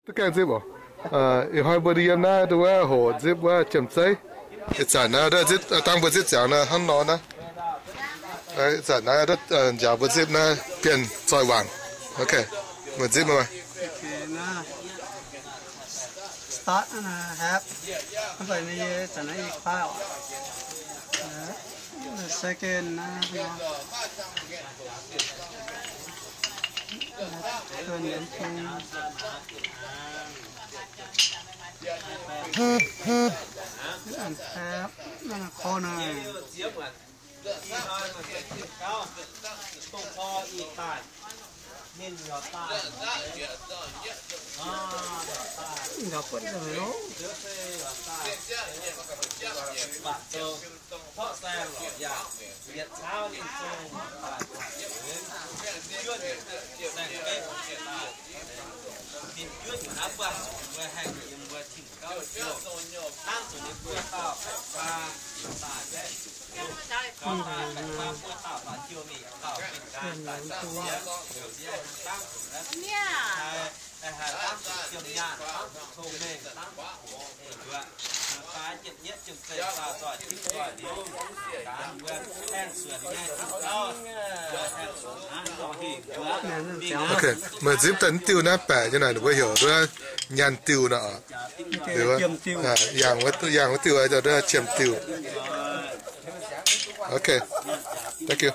Duqv gaengh nzipc oc. Ih hnoi mbuo yiem naaiv duqv wuov hoqc nzipc wuov Jiem Zeiv. Ih zanc naaiv dangh mbuo nzipc ziangx naaiv hnangv nor naaiv. Ih zanc naaiv njaaux mbuo nzipc naaiv Bienh Zoih Wangc. Ok, mbuo nzipc maah. Ok, meih nzipc daaih mv diuh naaiv baeqc nyei naaic, ninh mbuo heuc nduov nyaanh diuh nor. Yangh wuov diuh, Jiem diuh. Ok, thank you.